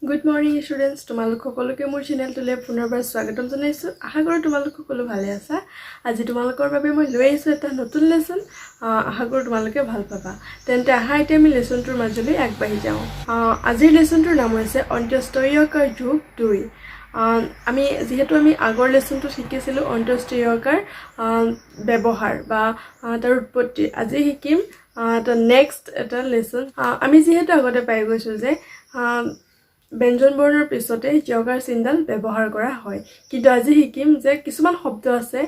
Good morning students, তোমালোক সকলোকে মোৰ চেনেলটোলৈ পুনৰবাৰ স্বাগতম জনাইছোঁ। আশা কৰোঁ তোমালোক সকলো ভালে আছা। আজি তোমালোকৰ বাবে মই লৈ আহিছোঁ এটা নতুন লেচন। আশা কৰোঁ তোমালোকে ভাল পাবা। তেন্তে আহা, এতিয়া আমি লেচনটোৰ মাজলৈ আগবাঢ়ি যাওঁ। আজিৰ লেচনটোৰ নাম হৈছে অন্ত্যেষ্টিয়কাৰ যোগ 2। আমি যিহেতু আমি আগৰ লেচনটোত শিকিছিলোঁ অন্ত্যেষ্টিয়কাৰ ব্যৱহাৰ বা তাৰ উৎপত্তি, আজি শিকিম এটা নেক্সট এটা লেচন। আমি যিহেতু আগতে পাই গৈছোঁ যে ব্যঞ্জন বৰ্ণৰ পিছতে য়কাৰ চিনডাল ব্যৱহাৰ কৰা হয়, কিন্তু আজি শিকিম যে কিছুমান শব্দ আছে,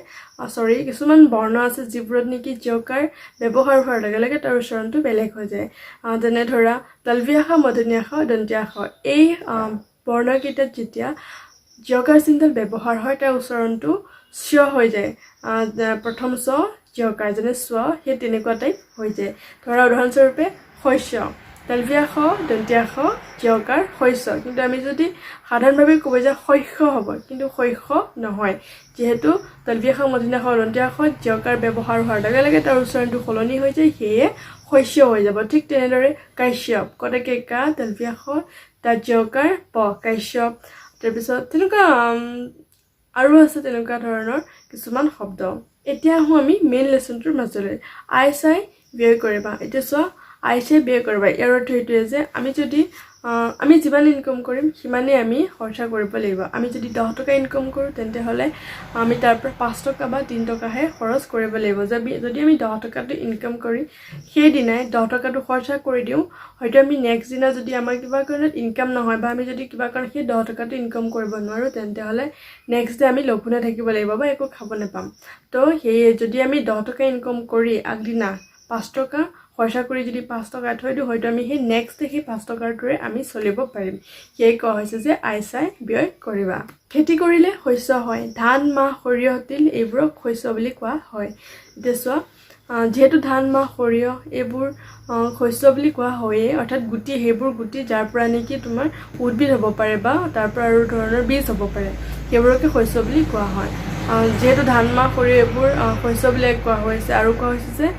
চৰি, কিছুমান বৰ্ণ আছে যিবোৰত নেকি য়কাৰ ব্যৱহাৰ হোৱাৰ লগে লগে তাৰ উচ্চাৰণটো বেলেগ হৈ যায়। যেনে ধৰা তালৱীয়া শ, মূৰ্ধন্য ষ, দন্তীয়া স। এই বৰ্ণকেইটাত যেতিয়া য়কাৰ চিনডাল ব্যৱহাৰ হয়, তাৰ উচ্চাৰণটো স্ব হৈ যায়। প্ৰথম স্ব য়কাৰ, যেনে স্ব, সেই তেনেকুৱা টাইপ হৈ যায়। ধৰা উদাহৰণস্বৰূপে শস্য, তালৱীয়া স, দন্তীয়া স, য়কাৰ, শস্য। কিন্তু আমি যদি সাধাৰণভাৱে ক'ব যাওঁ শস্য হ'ব, কিন্তু শস্য নহয়। যিহেতু তালৱীয়া স, মূৰ্ধন্য ষ, দন্তীয়া স য়কাৰ ব্যৱহাৰ হোৱাৰ লগে লগে তাৰ উচ্চাৰণটো সলনি হৈ যায়, সেয়ে শস্য হৈ যাব। ঠিক তেনেদৰে কাশ্যপ, কটাকে কা, তালৱীয়া স, তাত য়কাৰ প, কাশ্যপ। তাৰপিছত তেনেকুৱা আৰু আছে তেনেকুৱা ধৰণৰ কিছুমান শব্দ। এতিয়া আহোঁ আমি মেইন লেচনটোৰ মাজলৈ। আই চাই ব্যয় কৰিবা। এতিয়া চোৱা, আই চাই ব্যয় কৰিবা, ইয়াৰ অৰ্থ এইটোৱে যে আমি যিমান ইনকম কৰিম সিমানেই আমি খৰচা কৰিব লাগিব। আমি যদি 10 টকা ইনকম কৰোঁ, তেন্তে হ'লে আমি তাৰ পৰা 5 টকা বা 3 টকাহে খৰচ কৰিব লাগিব। যদি আমি 10 টকাটো ইনকাম কৰি সেইদিনাই 10 টকাটো খৰচা কৰি দিওঁ, হয়তো আমি নেক্সট দিনা যদি আমাৰ কিবা কাৰণত ইনকাম নহয় বা আমি যদি কিবা কাৰণত সেই 10 টকাটো ইনকাম কৰিব নোৱাৰোঁ, তেন্তে হ'লে নেক্সট ডে আমি লঘোণে থাকিব লাগিব বা একো খাব নাপাম। তো সেয়ে যদি আমি 10 টকা ইনকম কৰি আগদিনা 5 টকা খৰচা কৰি যদি 5 টকা থৈ দিওঁ, হয়তো আমি সেই নেক্সট ডে সেই 5 টকাটোৰে আমি চলিব পাৰিম। সেয়ে কোৱা হৈছে যে আই চাই ব্যয় কৰিবা। খেতি কৰিলে শস্য হয়। ধান, মাহ, সৰিয়হ, তিল এইবোৰক শস্য বুলি কোৱা হয়। এতিয়া চোৱা, যিহেতু ধান, মাহ, সৰিয়হ এইবোৰ শস্য বুলি কোৱা হয়েই, অৰ্থাৎ গুটি, সেইবোৰ গুটি যাৰ পৰা নেকি তোমাৰ উদ্ভিদ হ'ব পাৰে বা তাৰ পৰা আৰু ধৰণৰ বীজ হ'ব পাৰে, সেইবোৰকে শস্য বুলি কোৱা হয়। যিহেতু ধান, মাহ, সৰিয়হ এইবোৰ শস্য বুলি কোৱা হৈছে আৰু কোৱা হৈছে যে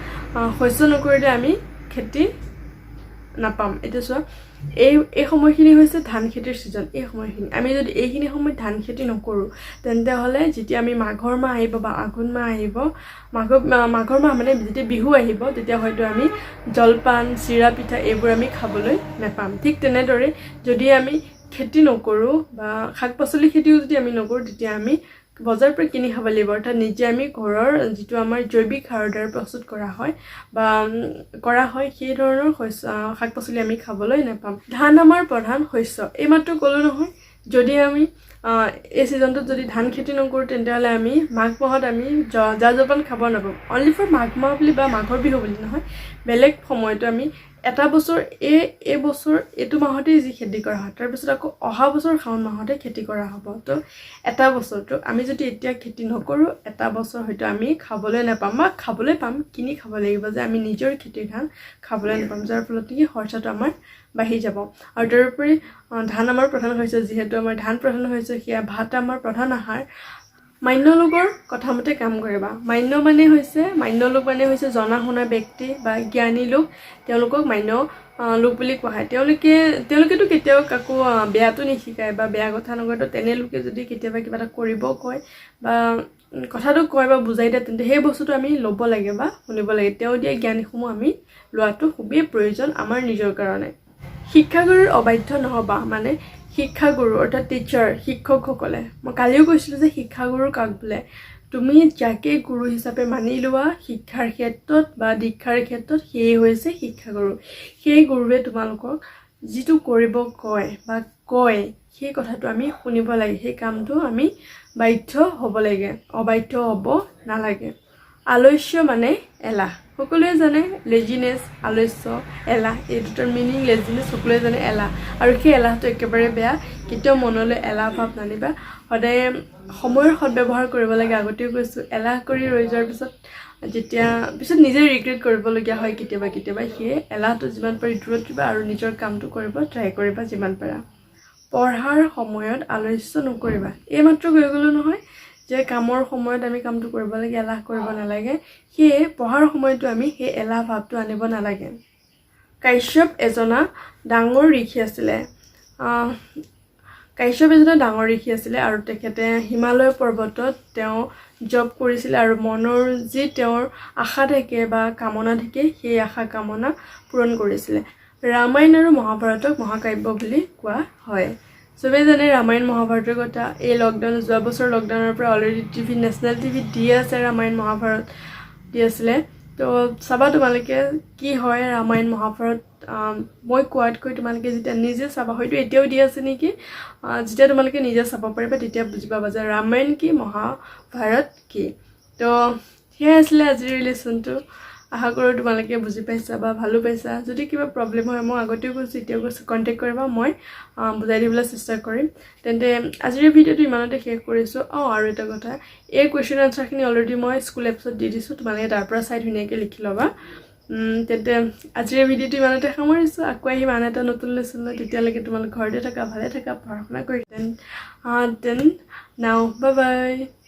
শস্য নকৰিলে আমি খেতি নাপাম। এতিয়া চোৱা, এই এই সময়খিনি হৈছে ধান খেতিৰ ছিজন। এই সময়খিনি আমি যদি এইখিনি সময়ত ধান খেতি নকৰোঁ, তেন্তে হ'লে যেতিয়া আমি মাঘৰ মাহ আহিব বা আঘোণ মাহ আহিব, মাঘৰ মাহ মানে যেতিয়া বিহু আহিব, তেতিয়া হয়তো আমি জলপান, চিৰা, পিঠা এইবোৰ আমি খাবলৈ নাপাম। ঠিক তেনেদৰে যদি আমি খেতি নকৰোঁ বা শাক পাচলি খেতিও যদি আমি নকৰোঁ, তেতিয়া আমি বজাৰৰ পৰা কিনি খাব লাগিব। অৰ্থাৎ নিজে আমি ঘৰৰ যিটো আমাৰ জৈৱিক সাৰৰ দ্বাৰা প্ৰস্তুত কৰা হয় বা কৰা হয়, সেই ধৰণৰ শস্য, শাক পাচলি আমি খাবলৈ নাপাম। ধান আমাৰ প্ৰধান শস্য। এইমাত্ৰ ক'লোঁ নহয়, যদি আমি এই ছিজনটোত যদি ধান খেতি নকৰোঁ, তেন্তেহ'লে আমি মাঘ মাহত আমি জা জলপান খাব নাপাম। অনলি ফৰ মাঘ মাহ বুলি বা মাঘৰ বিহু বুলি নহয়, বেলেগ সময়তো আমি এটা বছৰ এই এই বছৰ এইটো মাহতেই যি খেতি কৰা হয়, তাৰপিছত আকৌ অহা বছৰ শাওণ মাহতে খেতি কৰা হ'ব। তো এটা বছৰটো আমি যদি এতিয়া খেতি নকৰোঁ, এটা বছৰ হয়তো আমি খাবলৈ নাপাম বা খাবলৈ পাম, কিনি খাব লাগিব, যে আমি নিজৰ খেতিৰ ধান খাবলৈ নাপাম, যাৰ ফলত নেকি খৰচাটো আমাৰ বাঢ়ি যাব। আৰু তাৰোপৰি ধান আমাৰ প্ৰধান শস্য। যিহেতু আমাৰ ধান প্ৰধান শস্য, সেয়া ভাত আমাৰ প্ৰধান আহাৰ। মান্য লোকৰ কথামতে কাম কৰিবা। মান্য লোক মানে হৈছে জনা শুনা ব্যক্তি বা জ্ঞানী লোক। তেওঁলোকক মান্য লোক বুলি কোৱা হয়। তেওঁলোকেতো কেতিয়াও কাকো বেয়াটো নিশিকায় বা বেয়া কথা নকয়। তো তেনে লোকে যদি কেতিয়াবা কিবা এটা কৰিব কয় বা কথাটো কয় বা বুজাই দিয়ে, তেন্তে সেই বস্তুটো আমি ল'ব লাগে বা শুনিব লাগে। তেওঁ দিয়া জ্ঞানসমূহ আমি লোৱাটো খুবেই প্ৰয়োজন আমাৰ নিজৰ কাৰণে। শিক্ষাগুৰুৰ অবাধ্য নহ'বা। মানে শিক্ষাগুৰু অৰ্থাৎ টিচাৰ, শিক্ষকসকলে, মই কালিও কৈছিলোঁ যে শিক্ষাগুৰু কাক বোলে। তুমি যাকে গুৰু হিচাপে মানি লোৱা শিক্ষাৰ ক্ষেত্ৰত বা দীক্ষাৰ ক্ষেত্ৰত, সেয়ে হৈছে শিক্ষাগুৰু। সেই গুৰুৱে তোমালোকক যিটো কৰিব কয় বা কয়, সেই কথাটো আমি শুনিব লাগে। সেই কামটো আমি বাধ্য হ'ব লাগে, অবাধ্য হ'ব নালাগে। আলস্য মানে এলাহ, সকলোৱে জানে। লেজিনেছ, আলস্য, এলাহ, এই দুটাৰ মিনিং। লেজিনেছ সকলোৱে জানে, এলাহ। আৰু সেই এলাহটো একেবাৰে বেয়া। কেতিয়াও মনলৈ এলাহ ভাৱ নানিবা। সদায় সময়ৰ সদব্যৱহাৰ কৰিব লাগে। আগতেও কৈছোঁ, এলাহ কৰি ৰৈ যোৱাৰ পিছত যেতিয়া পিছত নিজে ৰিগ্ৰেট কৰিবলগীয়া হয় কেতিয়াবা কেতিয়াবা। সেয়ে এলাহটো যিমান পাৰি দূৰত দিবা আৰু নিজৰ কামটো কৰিব ট্ৰাই কৰিবা যিমান পাৰা। পঢ়াৰ সময়ত আলস্য নকৰিবা। এইমাত্ৰ কৈ গ'লোঁ নহয় যে কামৰ সময়ত আমি কামটো কৰিব লাগে, এলাহ কৰিব নালাগে। সেয়ে পঢ়াৰ সময়তো আমি সেই এলাহ ভাৱটো আনিব নালাগে। কাশ্যপ এজনা ডাঙৰ ঋষি আছিলে। কাশ্যপ এজনে ডাঙৰ ঋষি আছিলে আৰু তেখেতে হিমালয় পৰ্বতত তেওঁ জপ কৰিছিলে আৰু মনৰ যি তেওঁৰ আশা থাকে বা কামনা থাকে, সেই আশা কামনা পূৰণ কৰিছিলে। ৰামায়ণ আৰু মহাভাৰতক মহাকাব্য বুলি কোৱা হয়। চবেই জানে ৰামায়ণ মহাভাৰতৰ কথা। এই লকডাউন, যোৱা বছৰ লকডাউনৰ পৰা অলৰেডি টিভি, নেশ্যনেল টিভিত দিয়ে আছে, ৰামায়ণ মহাভাৰত দি আছিলে। তো চাবা তোমালোকে কি হয় ৰামায়ণ মহাভাৰত। মই কোৱাতকৈ তোমালোকে যেতিয়া নিজে চাবা, হয়তো এতিয়াও দি আছে নেকি, যেতিয়া তোমালোকে নিজে চাব পাৰিবা তেতিয়া বুজি পাবা যে ৰামায়ণ কি, মহাভাৰত কি। তো সেয়াই আছিলে আজিৰ লেচনটো। আশা কৰোঁ তোমালোকে বুজি পাইছা বা ভালো পাইছা। যদি কিবা প্ৰব্লেম হয়, মই আগতেও কৈছোঁ, এতিয়াও কৈছোঁ, কণ্টেক্ট কৰিবা, মই বুজাই দিবলৈ চেষ্টা কৰিম। তেন্তে আজিৰ ভিডিঅ'টো ইমানতে শেষ কৰিছোঁ। অঁ, আৰু এটা কথা, এই কুৱেশ্যন আনচাৰখিনি অলৰেডি মই স্কুল এপছত দি দিছোঁ, তোমালোকে তাৰ পৰা চাই ধুনীয়াকৈ লিখি ল'বা। তেন্তে আজিৰ ভিডিঅ'টো ইমানতে সামৰিছোঁ। আকৌ আহিম আন এটা নতুন লেচন লৈ। তেতিয়ালৈকে তোমালোক ঘৰতে থাকা, ভালে থাকা, পঢ়া শুনা কৰি। Then now, bye bye.